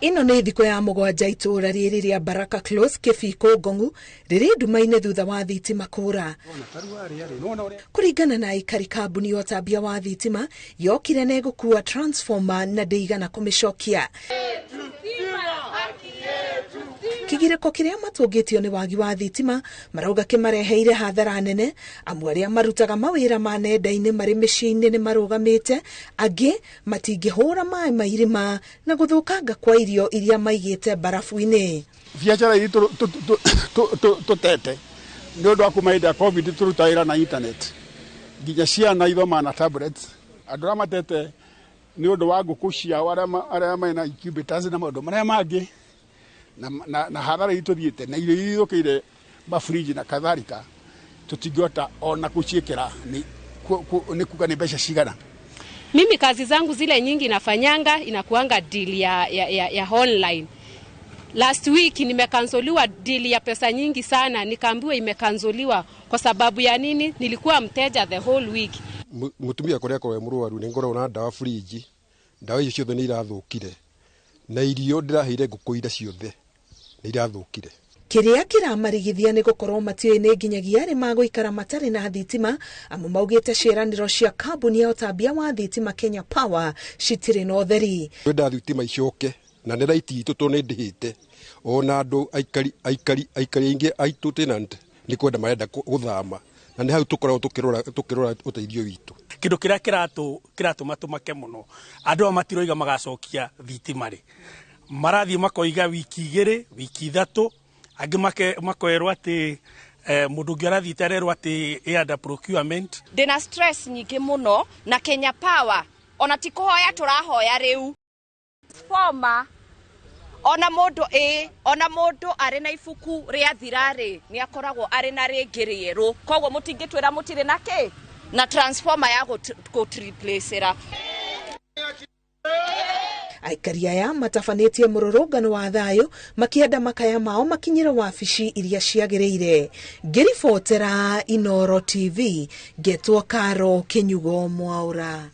Ĩno nĩ thikũ ya 7 itũũra rĩrĩ rĩa Baraka Close Kĩbiko Ngong'u rĩrĩ nduma-inĩ thutha wa thitima kũra. Kũringana na aikari, kambuni ya ũtambia wa thitima yokire na ĩgũkua transformer na ndĩigana kũmĩcokia. Kĩgirĩko kĩrĩa matũngĩtio nĩ wagi wa thitima marauga kĩmareheire hathara nene, amu arĩa marutaga mawĩra ma nenda-inĩ marĩ mĩciĩ-inĩ nĩ marũgamĩte, angĩ matingĩhũra maĩ ma irima na gũthũkanga kwa irio iria maigĩte barafu-inĩ. Biacara itũ tũtete nĩ ũndũ wa kuma hĩndĩ ya COVID tũruta wĩra na internet nginya ciana ithomaga na tablets. Andũ arĩa matete nĩ ũndũ wa ngũkũ ciao arĩa mena incubators na maũndũ marĩa mangĩ na hathara itũ tũthiĩte na irio iria ithũkĩire mafriji na kadhalika tũtingĩhota ona gũciĩkĩra nĩ kuga nĩ mbeca cigana. Mimi kazi zangu zile nyingi nafanyanga inakuanga deal ya online. Last week nimekansoliwa deal ya pesa nyingi sana, nikaambiwa imekansoliwa kwa sababu ya nini? Nilikuwa mteja the whole week. Mutumia kuria kwa mũrwaru nĩ ngoragwo na ndawa fridge, ndawa icio ciothe nĩ irathũkire na irio ndĩraheire ngũkũ ira ciothe nĩ irathũkire. Kĩrĩa kĩramarigithia nĩ gũkorwo matiũĩ nĩ nginyagia arĩ magũikara matarĩ na thitima, amu maugĩte ciĩranĩro cia kambuni ya ũtambia wa thitima Kenya Power citirĩ na ũtheri. Twenda thitima icoke na nĩ right itũ tondũ nĩ ndĩhĩte ona andũ aikari aingĩ aitũ tenant nĩ kwenda marenda gũthama na nĩ hau tũkoragwo tũkĩrora ũteithio witũ. Kĩndũ kĩrĩa kĩratũma tũmake mũno, andũ aya matiroiga magacokia thitima rĩ, marathiĩ makoiga wiki 2 wiki 3, angĩ makoerwo atĩ mũndũ ũngĩ arathiĩte arerwo atĩ ĩ under procurement. Ndĩna stress nyingĩ mũno na Kenya Power ona ti kũhoya tũrahoya rĩu. Transformer ona mũndũ ona mũndũ arĩ na ibuku rĩa thira rĩ, nĩ akoragwo arĩ na rĩngĩ rĩerũ, koguo mũtingĩtwĩra mũtirĩ na kĩ na transformer ya gũtreplaceĩra. Aikari aya matabanĩtie mũrũrũngano wa thayũ makĩenda makaya mao makinyĩre wabici iria ciagĩrĩire. Ngĩribotera Inooro TV, ngetwo Karo Kĩnyugo Mwaura.